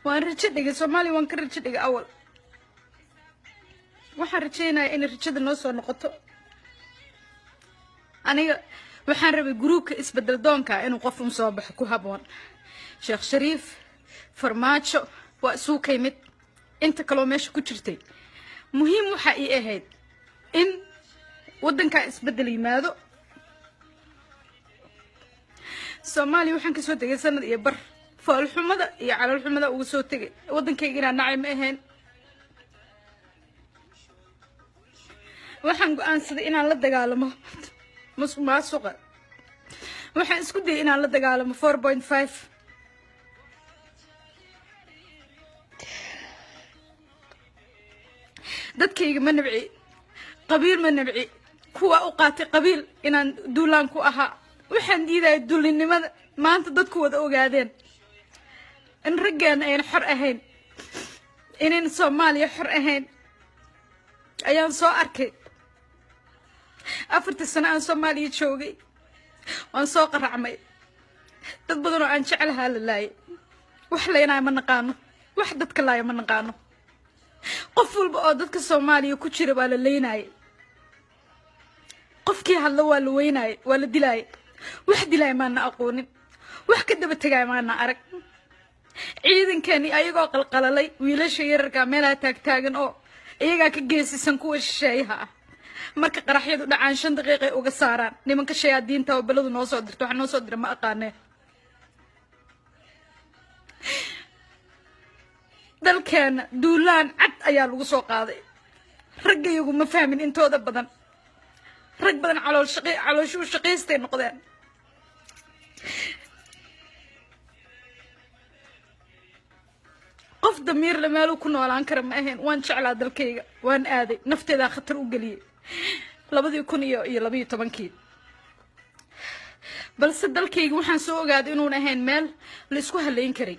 Waan rajo dhigay Soomaaliya, waan ka rajo dhigay awal. Waxaan rajaynayaa inay rajada noo soo noqoto. Aniga waxaan rabay groupka isbedel doonka inuu qof un soo baxo ku haboon. Sheekh Shariif, Farmaajo waa isuu kay mid, inta kaloo meesha ku jirtay. Muhiim waxa ii ahayd in waddankaa isbedel yimaado. Soomaaliya waxaan kasoo tegay sanad iyo bar, foolxumada iyo caloolxumada uga soo tegay. Waddankayga inaan nacay ma ahayn. Waxaan go-aansaday inaan la dagaalamo musuq maasuqa. Waxaan isku dayay inaan la dagaalamo 4.5. Dadkayga ma nabci, qabiil ma nabci, kuwa u qaatay qabiil inaan duulaan ku ahaa. Waxaan diidaya duulinimada. Maanta dadku wada ogaadeen in raggeena ayna xor ahayn, inayn Soomaaliya xor ahayn ayaan soo arkay. 4tii sano aan Soomaaliya joogay waan soo qaracmay. Dad badan oo aan jeclahaa la laayay. Wax laynaayo ma naqaano, wax dadka laaya ma naqaano. Qof walba oo dadka Soomaaliya ku jira waa la leynayay. Qofkii hadla waa la weynaayay, waa la dilaayay. Wax dilaaya maana aqoonin, wax ka daba tegaaya maana arag. Ciidankeeni ayagoo qalqalalay, wiilasha yararkaa meelaha taagtaagan oo iyagaa ka geesisan kuwa shisheeyaha ah. Marka qaraxyadu dhacaan 5 daqiiqay uga saaraan nimanka shayaadiinta oo beladu noo soo dirto. Waxa noo soo dira ma aqaanee. Dalkeena duulaan cad ayaa lagu soo qaaday. Raggayagu ma fahmin intooda badan. Rag badan calool shaqi calooshuu shaqaystay noqdeen. Qof damiirle meeluu ku noolaan kara ma ahayn. Waan jeclaa dalkayga, waan aaday, nafteedaa khatar u geliyey 2012-kii. Balse dalkayga waxaan soo ogaaday inuun ahayn meel la isku halayn karay.